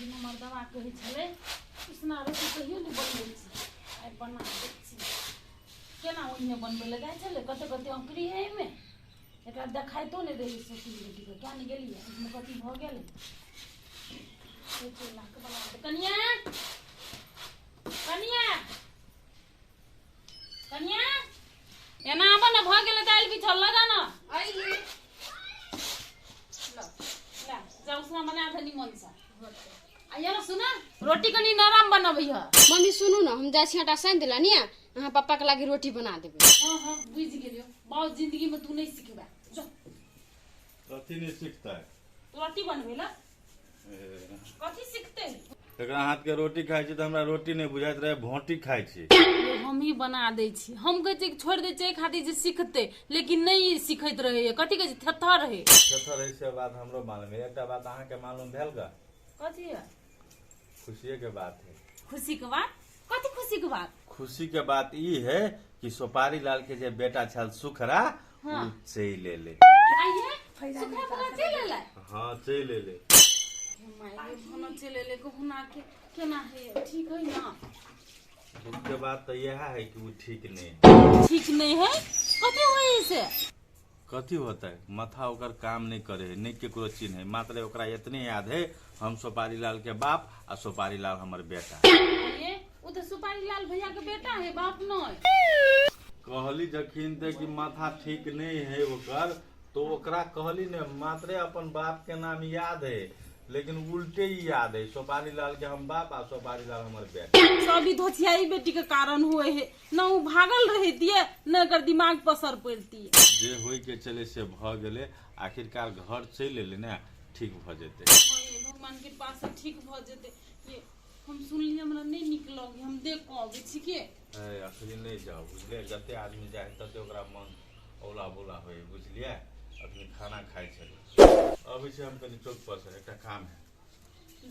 दिन हमर दवा कहै छलै उसना रोटी कहियो नहि बनबै छी, आइ बना दै छी। केना ओहिने बनबै लए जाइ छलै, कते कते औंकरी है एहिमे, एकरा देखाइतो नहि रहै सोचली रोटीके। क्या नहि गेलियै, इसमे कथी भऽ गेलै। सोचै ला कऽ बना दे। कनिया, कनिया, कनिया, एना आबऽ ने, भऽ गेलै दालि बिछल, लऽ जा ने। अइली। ल ले जा, उसना बना दे निमन से। आ ये ना सुना, रोटी कनी नरम बनबै है। मम्मी सुनू ने, हम जाइ छी आटा सानि देला ने, अहाँ पप्पा के लागी रोटी बना देबै। हाँ हाँ, बुझि गेलियो बाउ, जिंदगी में तू नहीं सिखबे। जो। कथी नहीं सीखता है? रोटी बनबै ला कथी सिखते? एकरा हाथ के रोटी खाइ छी तऽ हमरा रोटी नहि बुझाइत रहे, भोटी खाइ छी। हम ही बना दै छी। हम कहै छियै कि छोड़ि दै छियै एहि खातिर जे सिखतै, लेकिन नहि सिखैत रहैए। कथी कहै छै, थेथर रहै। थेथर है से बात हमरो मालूम है। एकटा बात अहाँके मालूम भेल गा? कथी है? खुशिये के बात है। खुशी के बात? कथी खुशी के बात? खुशी के बात ई है कि सोपारी लाल के जे बेटा छल सुखरा, हाँ। उ चलि एलै। आइए सुखरा बगा चलि एलै? हाँ, चलि एलै। माय गे, चलि एलै कहुना के, केना है, ठीक है ना? दुख के बात तऽ इएह है कि उ ठीक नहीं है। ठीक नहीं है? कथी होई से? कथी होतै, माथा ओकर काम नहीं करे है, नहीं केकरो चिन्ह है, मात्र ओकरा एतने याद है हम सोपारी लाल के बाप आ सोपारी लाल हमर बेटा। ये ओ तऽ सुपारी लाल भैया के बेटा है, बाप नहीं। कहली जखिन ते कि माथा ठीक नहीं है ओकर, तो ओकरा कहली ने, मात्रे अपन बाप के नाम याद है, लेकिन उल्टे ही याद है, सोपारी लाल के हम बाप आ सोपारी लाल हमर बेटा। सब ई धोछियाई बेटी के कारण हुए है न, उ भागल रहतिए न एकर दिमाग पसर पड़तिए। जे होय के चले से भ गेले, आखिरकार घर चलि एलै ने, ठीक भ जेतै। हाँ ये भगवान के पास से ठीक भ जेतै। ये हम सुनलिए, हमरा नहीं नीक लगे, हम देख कऽ अबै छी के। ए, अखनी नहि जाउ, बुझलियै? जते आदमी जाइ है तते ओकरा मन औला बौला होइ है, बुझलियै? अखनी खाना खाइ छलै, अबै छी हम कनि चौक पर से, एकटा काम है।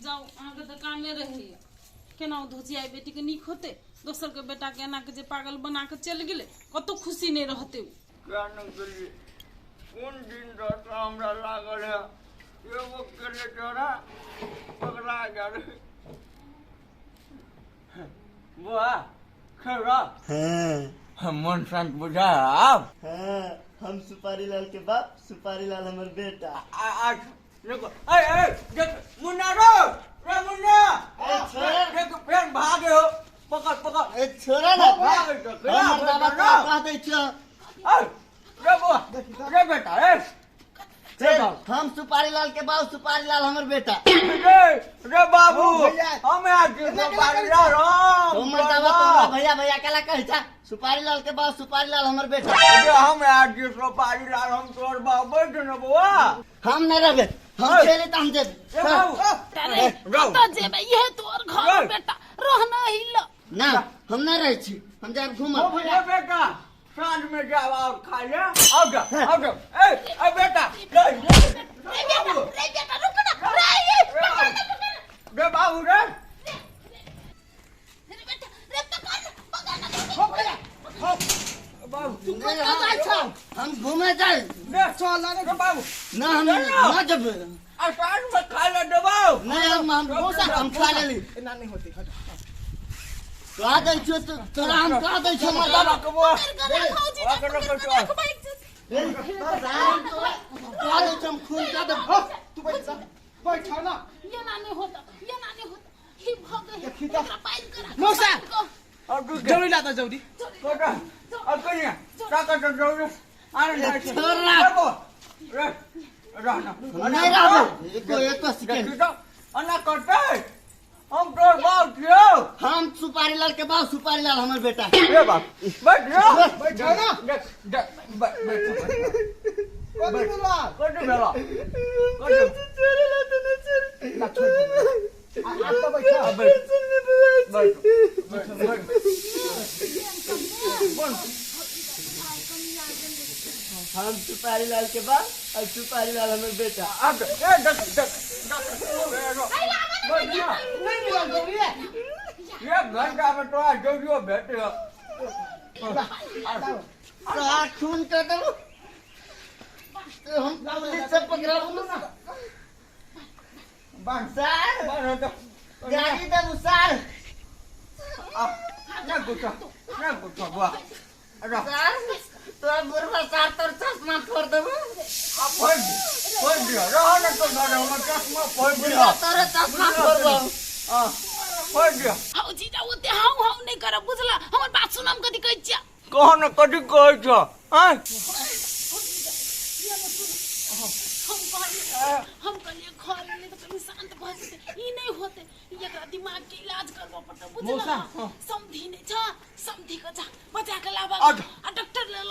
जाउ, अहाँके तऽ कामे रहैया। केना ओ धोचियाई बेटी के नीक होतै? दोसर के बेटा के एना के जे पागल बना के चलि गेलै, कतौ खुशी नहि रहतै उ। किया ने गेलियै, कोन दिन रहता हमरा लागल है एगो केले चोरा पकड़ा गेल। बुआ खेला? हाँ। मन शांत बुझा आब? हाँ, हम सुपारी लाल के बाप, सुपारी लाल हमर बेटा। आज देखो, ए ए देख मुन्ना रो रे मुन्ना। ए, छोरा। देख फेर भागे हो, पकड़ पकड़। ए छोरा ना, भागे तो, हमर दादा तोरा कह दै छियौ। ए, रे बुआ रे बेटा ए। चल, हम सुपारी लाल के बाप, सुपारी लाल हमर बेटा। रे रे बाबू, भैया। हम आज सुपारी लाल हम हमर दादा तोरा भैया भैया केला कहै छ? सुपारी लाल के बाप, सुपारी लाल हमर बेटा। रे हम आज सुपारी लाल, हम तोर बाप, बैठ न बुआ। हम नहीं रहबे, हम ए। चले त हम जेबे। रे बाबू। अरे, जाउ। कतऽ जेबै? इहे तोहर घर ए। बेटा, रहना ही ल। ना, हम नहीं रहै छी, हम जायब घूमब। रे बेटा, साँझ में जाओ और खा ले, आओ जा आओ जा। ए ए बेटा, रे रे बेटा, रे बेटा, रुक ना रे, ये पकड़ ना, पकड़ ना। रे बाबू रे। रे बेटा रे, पकड़ ना, पकड़ ना। हो भैया हो बाबू। तू कतऽ जाइ छ? हम घूमे जाइ। रे चल रे बाबू। ना, हम ना जेबै। आ साँझ में खा ले देबो। नहीं, हम हम खा लेली। एना नहीं होती, हट। कह दै छियौ तोरा, हम कह दै छियौ हमर दादा। पकड़ के राख भौजी, पकड़ पकड़ के के राख भाई। कह दै छियौ, हम खून कह देबौ। तू बैठ जा, बैठ ना। ये ना नहीं होता, ये ना नहीं होता, ही भग गई। देखी तो। एकरा पाइल कर। मौसा। और तू जरूरी लाता जरूरी। कोटा और कन्या काका तो जरूरी आने छोरा। रे रहना। हम नहीं रहबै एको एको सेकेंड। देखी तो अन्ना करते, हम तोर बाप छियौ। हम सुपारी लाल के बाप, सुपारी लाल हमर बेटा। रे बाप, बैठ जा। बैठ ना। देख देख, बैठ बैठ। कथी भेलो? कथी भेलो? कथी? ना, छोड़ दे। आ तो बैठ। बैठ बैठ बैठ बैठ। हम सुपारी लाल के बाप और सुपारी लाल हमर बेटा। आ ए देख देख देख, बैठ जा। नहीं मिला जरूरी है। एक घंटा में तोरा जरूरियो भेटे। तोरा खून कर देबो तो हम पुलिस से पकड़ाबू ना। बांध सर बांध तो गाड़ी देबू सर। ना गुस्सा ना गुस्सा बुआ। सर तोरा बुढ़वा सर तोर चश्मा फोड़ देबू। आ फोड़ दे फोड़ दे रह न तो घर हमर चश्मा फोड़ दे। बुढ़वा तोरे चश्मा फोड़ देबू। हां फोड़ दे। हौ जीजा ओते हाउ हाउ नहि करब बुझला, हमर बात सुनम कथी कहै छियै? कह न कथी कहै छ? आय हम कहलियै घर एलै तऽ कनि शान्त भऽ जेतै, ई नहि होतै, एकरा दिमाग के इलाज करबऽ पड़तै बुझला। समधी नहि छ, समधी के जा बचा के लाबऽ आ डॉक्टर ले ल।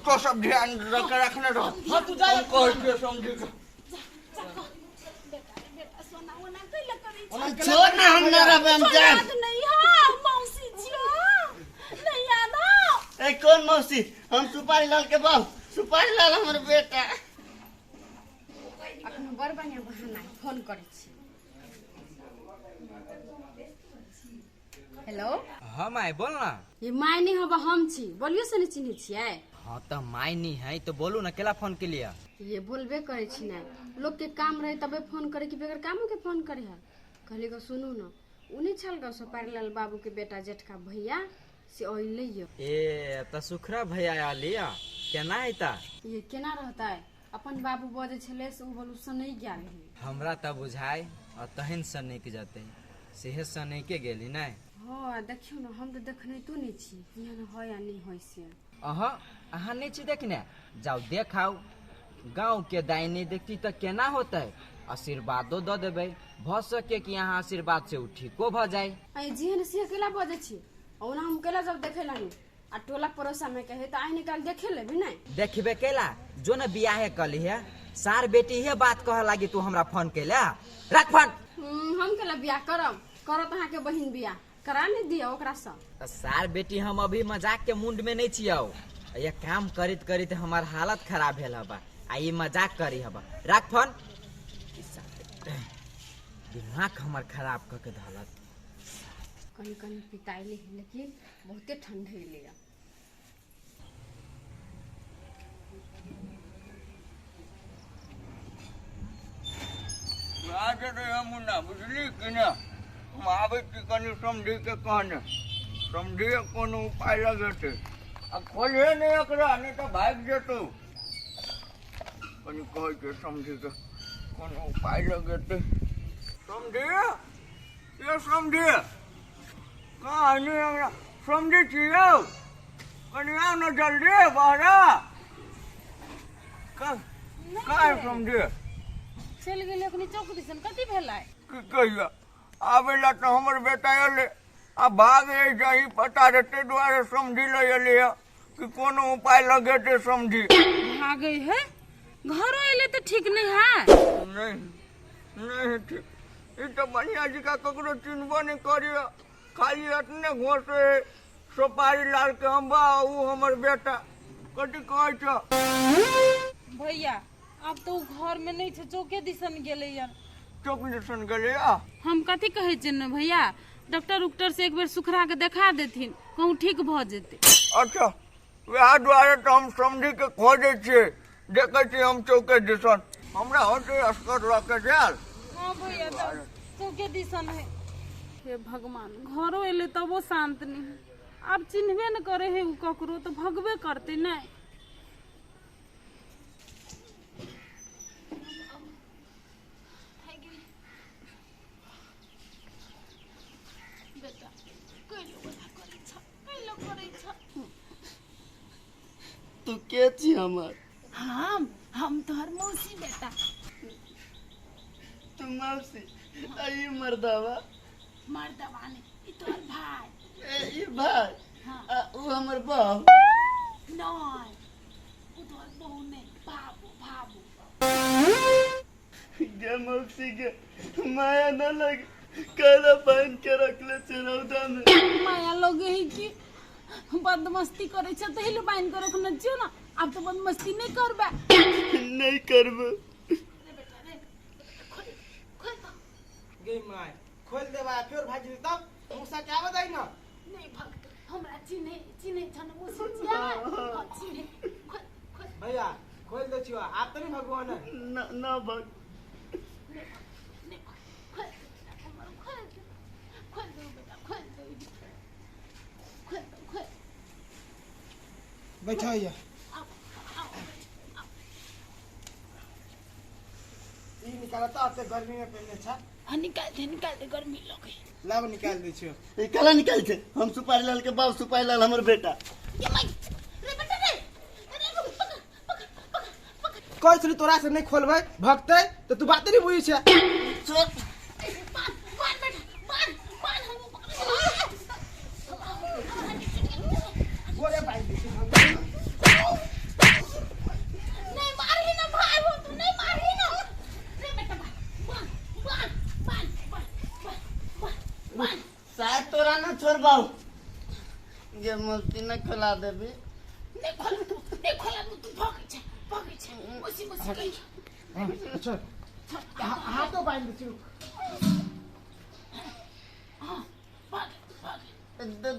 तो सब ध्यान रख रखने रह। हां तू जा कहै छियै समधी के। जा कह बेटा रे बेटा सोना ओना कैला करै छ? छोड़ ना हम न रहबै हम जायब। याद नहीं है मौसी छियो, नहीं याद है? ए कौन मौसी? हम सुपारी लाल के बाप, सुपारी लाल हमर बेटा। अखन बड़ बढ़िया बहाना है, फोन करै छी। हेलो। हाँ माय बोल ना। ये my नहीं हबा हम छी, बोलियो से नहीं चिन्है छियै? हाँ तो my नहीं है तो बोलू ना केला फोन के लिए? ये बोलबे करै छी ना, लोग के काम रहे तबे फोन करे कि बगैर कामो के फोन करे है। कहली गो सुनू ना, उ नहीं छल गो सुपारी लाल बाबू के बेटा जेठका भैया से अइलै यो। ए त सुखरा भैया आलिया केना एता? ये केना रहता है, अपन बाबू बजै छलै से उ बोलू सनै गेल है। हमरा त बुझाय आ तहन सनै के जतै सेहे सनै के गेली नै। हां देखियो ना, हम त देखने तो नहीं छी केहन है या नहीं है से। अहाँ अहाँ नहीं छी देखने? जाओ देखाओ, गाँव के दाई नहीं देखती त केना होतै? आशीर्वादो द देबै, भ सके कि यहाँ आशीर्वाद से उ ठीको भ जाए। अरे जेहन से अकेला बजै छी ओना हम केला जब देखे लानी आ टोला पड़ोसा में कहे त आइ निकाल देखे लेबी नै। देखबे केला जो न बियाहे कली है सार बेटी हे बात कह लागी तू हमरा फोन केला रख फोन। हम केला बियाह करब, करत अहाँ के बहिन बियाह करा नहीं दिया ओकरा से। त सार बेटी हम अभी मजाक के मुंड में नहीं छियौ, ये काम करित करित हमार हालत खराब भेल हबा आ ई मजाक करी हबा। रख फोन। दिमाग हमर खराब क के धलत। कनी कनी पिताइले लेकिन बहुते ठंडैले। आज रे मुन्ना बुझली कि ना, हम आबै छी कनि समझी के कहने, समझी कोनो उपाय लगेतै आ खोलिहे नहि एकरा नहि तऽ भागि जेतौ। कनि कहै छै समझी के कोनो उपाय लगेतै। समझी ये समझी कहाँ नहीं हमरा समझी छी यौ, कनि आउ न जल्दी बहरा। कहाँ समझी? चलि गेलै अखनी चौक दिसन। कथी भेलै? की कहिया आबै ला तऽ हमर बेटा एलै आ भाग जाही पता रे, ताहि दुआरे समझी लऽ एलै हँ कि कोनो उपाय लगेतै समझी। भागै है घरो एलै तऽ ठीक नहीं है? नहीं नहीं ठीक, ई तऽ बढ़िया जकाँ ककरो चिन्हबो नहि करैए, खाली एतने घोसे सुपारी लाल के हम बा उ हमर बेटा। कथी कहै छ भैया? आब तो घर में नहीं छे, चौके दिसन गेलै यार। चौक दिसन गेलै आ? हम कथी कहै छियै ने भैया, डॉक्टर उक्टर से एक बेर सुखरा के देखा देथिन, कहूँ ठीक भऽ जेतै। अच्छा वएह दुआरे तऽ हम समझी के खोजै छियै, देखै छियै हम चौके दिसन हमरा होतै असगर लऽ के जायल। हाँ भैया तऽ चौके दिसन है। हे भगवान, घरो एलै तबो शान्त नहीं है, आब चिन्हबे न करे है उ ककरो तऽ भगबे करतै नहि। बेटा कैलो करै छ, कैलो करै छ? तू के छी हमर? हम तोहर मौसी बेटा। तू मौसी? आई मर्दावा? मर्दावा नहीं, ई तोहर भाई। ए ई भाई? हाँ। आ उ हमर बाप? नहीं उ तोहर बहू नहीं, बाबू बाबू। गे मौसी गे माया न लगे, काला बांध के रखले छै रौदा में। माया लगे है कि बदमस्ती करे छ तहि ले बांध के रखने छियो ना, आब तो बदमस्ती नहीं करबे। नहीं करबे। रे बेटा रे खोल खोल गे my खोल देबा फिर भागि तब मूसा के आबै दई ना। नहीं भक्त हमरा चिन्हे चिन्हे छन मूसा छिया। हां चिन्हे। खोल खोल भैया खोल दे छियो, आप त नहीं भगवान है ना ना भग। नहि खोलि दे बेटा हमर, खोलि दे, खोलि दे बेटा, खोलि दे, खोलि दे, खोलि। बैठो ये। आउ आउ आउ। ई निकालता होते गर्मी में पहनने छा। हाँ निकाल दे, निकाल दे, गर्मी लगे। लाब निकाल दै छियो। ई कला निकाल छै? हम सुपारी लाल के बाप, सुपारी लाल हमर बेटा। ये माई रे बेटा रे, अरे पकड़ पकड़ पकड़ पकड़। कहै छली तोरा से नहि खोलबै, भगतै तऽ तू बाते नहि बुझै छै। छोड़। बांध बांध बेटा, बांध बांध, हम पकड़। गोरे बांधि दै छियो। नहीं मारही ना भाई, हो तू नहीं मारही ना रे बेटा। बांध बांध बांध बांध बांध बांध बांध। शायद तोरा न छोड़बाऊ जे मूर्ति न खोला देबी। नहीं खोला तू, नहीं खोला तू, तू भागै छै, भागै छै, मौसी मौसी कहि। छोड़, हाथो बांधि दै छियो। हाँ भाग भाग।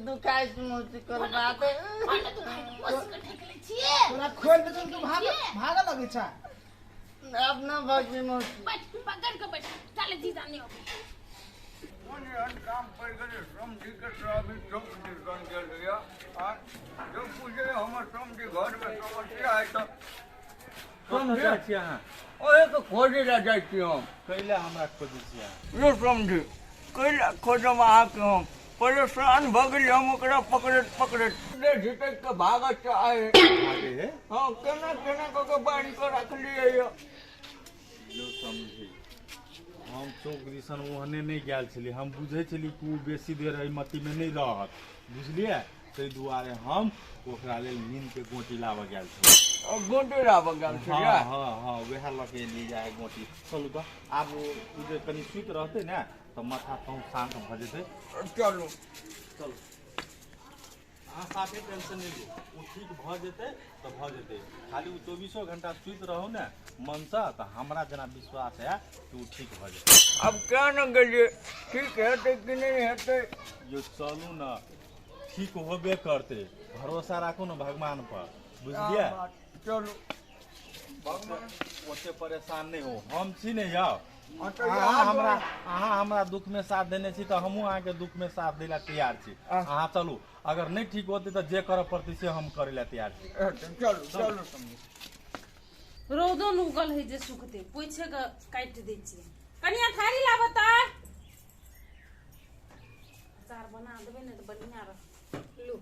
दुखाइ छै मूर्ति, खोलबा दे। बांध तू भाई, मौसी के ठेक लै छियै। तोरा खोलि दै छियो तू भाग भागऽ लगै छै। अब न भगबी मौसी। बैठ, पकड़ के बैठ, चल जीजा नहीं होगी। कोन एहन काम पड़ि गेलै समधि के से अभी चौक दिसन गेल यऽ? आ जब पूछे हमर समधि घरमे समस्या है तऽ कतऽ जाइ छी अहाँ? ओहे के खोजै लए जाइ छी हम। कैला हमरा खोजै छी अहाँ? यौ समधि, कैला खोजब अहाँके? हम परेशान भऽ गेलियै। हम ओकरा पकड़ैत पकड़ैत झिटकि कऽ भागऽ चाहे। भागे हे? हँ, केना केना कऽ के बान्हि कऽ रखलियै यऽ। यौ समझी, हम चौक दिसन ओहने नहि गेल छलियै। हम बुझै छलियै कि ओ बेसी देर एहि मतीमे नहि रहत, बुझलियै? ताहि दुआरे हम ओकरा लेल नीमके गोटी लाबऽ गेल छलियै। गोटी लाबऽ गेल छलियै? हँ हँ हँ, वएह लऽ के एलियै जाय गोटी। चलू तऽ आब ओ जे कनि सुति रहतै ने तऽ माथा कहूँ शान्त भऽ जेतै। चलू। चलू, अहाँ साफे टेंशन नहि लियौ, ओ ठीक भऽ जेतै तऽ भऽ जेतै। खाली ओ 24 घंटा सुति रहू ने मनसँ, तऽ हमरा जेना विश्वास है कि ओ ठीक भऽ जेतै। आब क्या ने गेलियै, ठीक हेतै कि नहि हेतै? यो चलू ने, ठीक होबे करतै, भरोसा राखू ने भगवान पर, बुझलियै? चलू भगवान। ओते परेशान नहि हो, हम छी ने यौ। हँ तऽ अहाँ हमरा, अहाँ हमरा दुख में साथ देने छी तऽ हमहूँ अहाँके दुख में साथ दै लए तैयार छी। अहाँ चलू, अगर नहि ठीक होतै तऽ जे करऽ पड़तै से हम करै लए तैयार छी। चलू चलू समझी। रौदो न उगल है जे सुखते, पोछे के काटि दै छियै। कनिया, थारी लाबऽ तऽ अचार बना देबै ने तऽ बढ़िया रह। लू।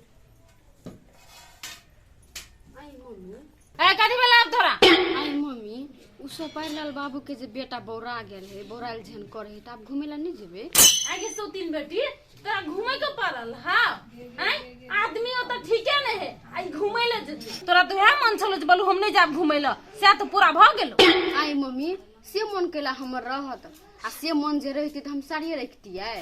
आई मम्मी। ए, कथी भेलै आब तोरा? आई मम्मी, उ सुपारी बाबू के जे बेटा बौरा गेल है, बौरायल झन करे है, तऽ आब घुमे ला नहीं जेबे? आगे सौतीन बेटी, तोरा घूमे के पड़ल? हाँ आँय, आदमी ओतऽ ठीके नहीं है, आई घूमे ले जेतै। तोरा तऽ वएह मन छलो जे बोलू हम नहीं जाब घूमे ले, सएह तऽ पूरा भऽ गेलो। आई मम्मी, से मन केला हमर रहत? आ से मन जे रहती तऽ हम साड़िए रखतियै?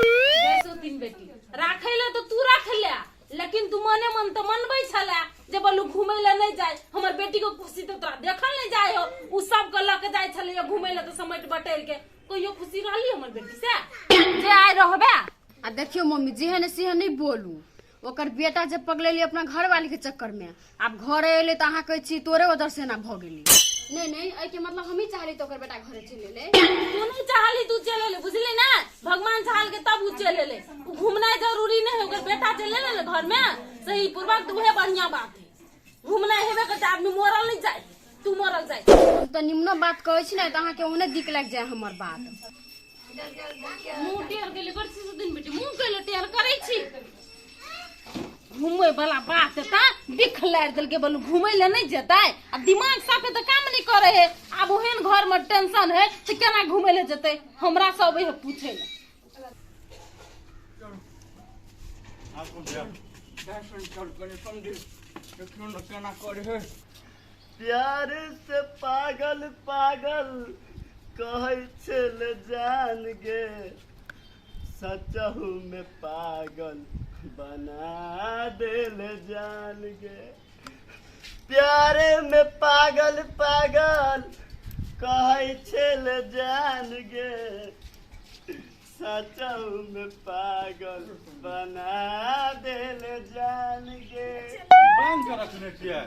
सौतीन बेटी, राखै ले तऽ तू रख ले, लेकिन तू मने मन तऽ मनबै छले जे बोलू घूमे ले नहीं जाय। हमर बेटी के खुशी तऽ तोरा देखल नहीं जाय हो। उ सबके लऽ के जाइ छलै घूमे ले तऽ समेट बटेर के कहियो खुशी रहली हमर बेटी से जे आइ रहबे? आ देखियो मम्मी, जेहन सेहन नहीं बोलू। ओकर बेटा जब पगलेली अपना घरवाली के चक्कर में, आब घरे एले तऽ अहाँ कहै छी तोरे उधर से ना भऽ गेली। नहीं नहीं, एहिके मतलब हमही चाहली तऽ ओकर बेटा घरे चलि एलै? तू नहीं चाहली तू चले ले, बुझली ना? भगवान चाहल के तब उ चले ले। उ घूमनाइ जरूरी नहीं है। ओकर बेटा चले ले घर में सही पूर्वक तो वह बढ़िया बात है। घूमनाइ हेबे करते, आदमी मरल नहीं जाए, तू मरल जाए। हम तऽ निम्नो बात कहै छी ने तऽ अहाँके ओहने दिक लागि जाय हमर बात। मुँह टेढ़ गेलै कर छी दिन बेटी, मुँह कैले टेढ़ करै छी? घूमे वाला बात त बिख लारि देलकै। बोलू घूमे ले नहीं जेतै? आ दिमाग साफे तऽ काम नहीं करे है। आब ओहन घर में टेंशन है तऽ केना घूमे ले जेतै? हमरा सब है पूछे ले। चल कनि समझी, देखियौ ने केना करे है। प्यार से पागल पागल कहै छल जान गे, सचहु में पागल बना देल जान गे। प्यारे में पागल पागल कहै छल जान गे, सचहु में पागल बना देल जान गे। बांध के रखने छियै।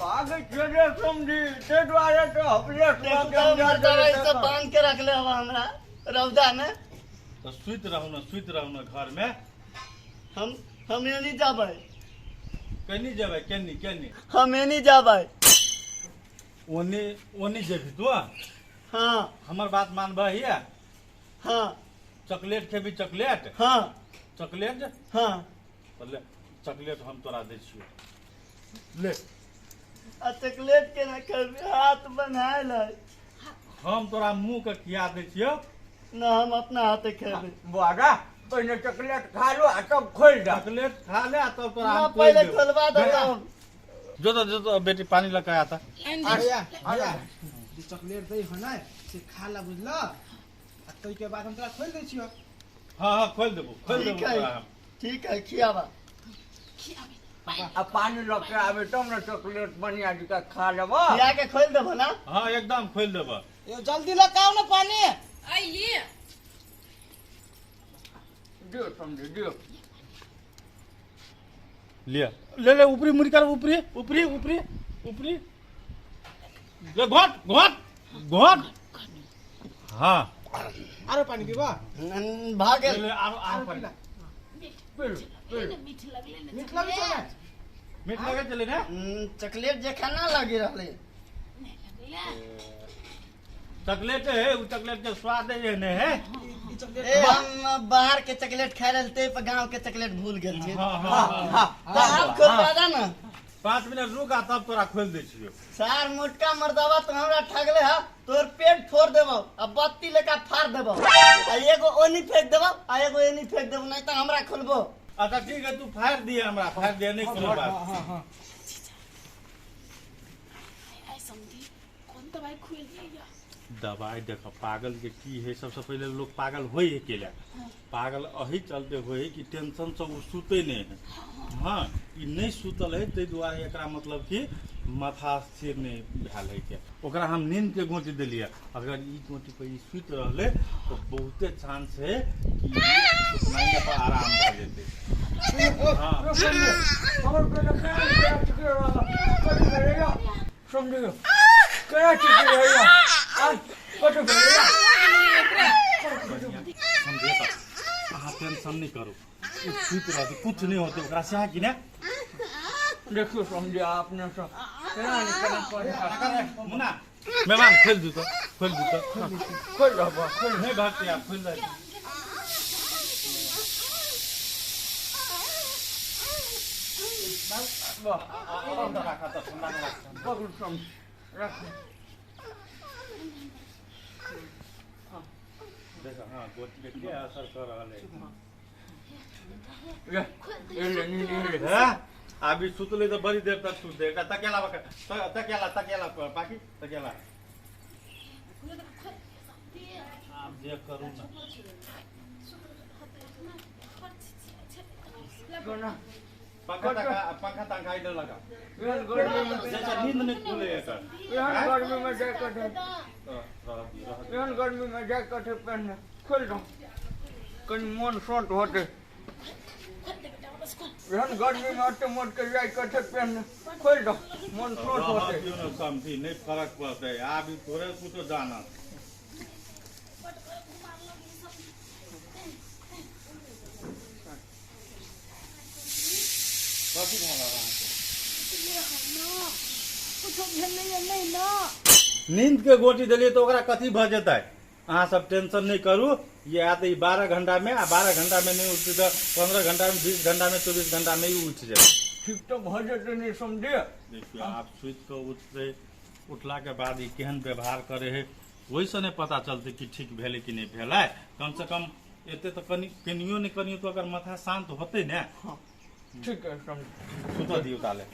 भागै छियै रे समझी, ताहि दुआरे तऽ अपने सब बांध के रखले हवा हमरा रौदा में। तऽ सुति रहू ने, सुति रहू ने घर में। हम एनी जाबै। केनी जेबै? केनी केनी? हम एनी जाबै। ओनी ओनी जेबही तू? हाँ। हमर बात मानबही? हाँ। चॉकलेट खेबी? चॉकलेट? हाँ। चॉकलेट? हाँ। तऽ ले, चॉकलेट हम तोरा दै छियौ, ले। आ चॉकलेट केना खेबै? हाथ बनायल है। हम तोरा मुँह के खिया दै छियौ। ना, हम अपना हाथे खेबै। बुआगा, पहिने चॉकलेट खा लो आ तब खोलि दे। चॉकलेट खा ले आ तब तोरा ना, हम खोलि पहिले देब। खोलबा दे तब। जो तो, जो तो बेटी, पानी लग आता। भैया भैया, जे चॉकलेट दै हो ने से खा ला, बुझल? आ ताहिके बाद हम तोरा खोलि दै छियौ। हाँ हाँ, खोलि देबो, खोलि ठीक देबो है। तोरा हम। ठीक है, खियाबा। आ पानी लऽ के आबे तब ने चॉकलेट बढ़िया जकाँ खा लेबऽ। खिया के खोलि देबो ना? हाँ, एकदम खोलि देबो। यो, जल्दी लऽ के आउ ने पानी। अइली। दियौ समझी, दियौ। लिया, ले ले। ऊपरी मुड़ी कर, ऊपरी ऊपरी ऊपरी ऊपरी ले, घोट घोट घोट, हाँ। आरो पानी पीबा? भऽ ले गेल। ले, आरो आरो पानी। मीठ लगले ने? मीठ लगै छौ ने? मीठ लगे चले ने? चॉकलेट जेखा ना लगी रहलै। नहि लगले। चॉकलेट है उ, चॉकलेट के स्वाद है ने है। ई चॉकलेट ए, हम बाहर के चॉकलेट खाइ रहल ते पर गांव के चॉकलेट भूल गेल छी। हाँ हाँ हाँ। तऽ आब खोलबा दे ने। 5 मिनट रुक आ तब तोरा खोलि दै छियौ। सार मोटका मर्दवा, तो हमरा ठगले हा, तोर पेट फोड़ देबो आ बत्ती लेका फाड़ देबो आ एगो ओनी फेंक देबो आ एगो एनी फेंक देबो, नहीं तो हमरा खोलबो। अच्छा ठीक है, तू फाड़ दिए हमरा, फाड़ दिए, नहीं कोनो बात। हाँ हाँ। आइ समझी, कोन दवाइ खुएलियै या? दवाइ देख, पागल के की है, सबसे पहिले लोग पागल होइ है केला? पागल एही चलते होइ है कि टेंशन से ओ सुते नहीं है। हाँ, ई नहीं सुतल है, ताहि दुआरे एकरा मतलब कि माथा स्थिर नहीं भेल है के ओकरा हम नींद के गोटी देलियै। अगर ई गोटी पर ई सुति रहलै तऽ बहुते चांस है कि ई सुतनाइए पर आराम भऽ जेतै। हाँ। हमर बेटा केना चिकरे रहल? कथी भेलैया समझियौ? केना चिकरे रहैया? आइ कथी भेलैया? समझे तऽ अहाँ टेंशन नहि करू, ओ सुति रहतै, कुछ नहि होतै ओकरा सएह कि ने? देखियौ समझियौ, अपने सँ केना ने केना करे। मुन्ना, मेहमान, खोलि दू तऽ, खोलि दू तऽ। खोलि रहबो, खोलि। नहि भागतै आब, खोलि दे। पकड़ू समझ, राखू। देख, हाँ, गोटी के के असर कर रहल है। ले, ले, ले, ले। हैं? अभी सुतले तऽ बड़ी देर तक सुतते। एकटा तकेला तकेला, तकेला बाकी तकेला। आब जे करू ने। कोना पंखा तंखा, पंखा तंखा इधर लगा। एहन गर्मी में जैसे नींद नहीं खुले एकर। एहन गर्मी में जाय कठे रह दी, रह दी। एहन गर्मी में जाय कठे पहिने खोलि दो, कनि मोन शांत होतै। एहन गर्मी में ओते मोट के जाय कठे पहिने खोलि दो, मोन शांत रह होतै। दियौ ने समझी, नहीं फर्क पड़तै आब, ई थोड़े कुछो जानत। कथी भेल अहाँके? कुछो भेलैया नहि ने? नींद के गोटी देलियै तऽ ओकरा कथी भऽ जेतै? अहाँ सब टेंशन नहि करू। ये आयत ई 12 घंटा में, आ 12 घंटा में नहि उठतै तऽ 15 घंटा में, 20 घंटा में, 24 घंटा में ई उठि जेतै। ठीक तऽ भऽ जेतै नहि समझे? देखियौ, आब सुति कऽ उठतै, उठलाके बाद ई केहन व्यवहार करे है, ओहिसँ नहि पता चलतै कि ठीक भेलै कि नहि भेलै। कम से कम एते तऽ कनि कनियो ने कनियो तऽ ओकर माथा शान्त होतै ने। ठीक है समझ। सुतऽ दियौ ताले।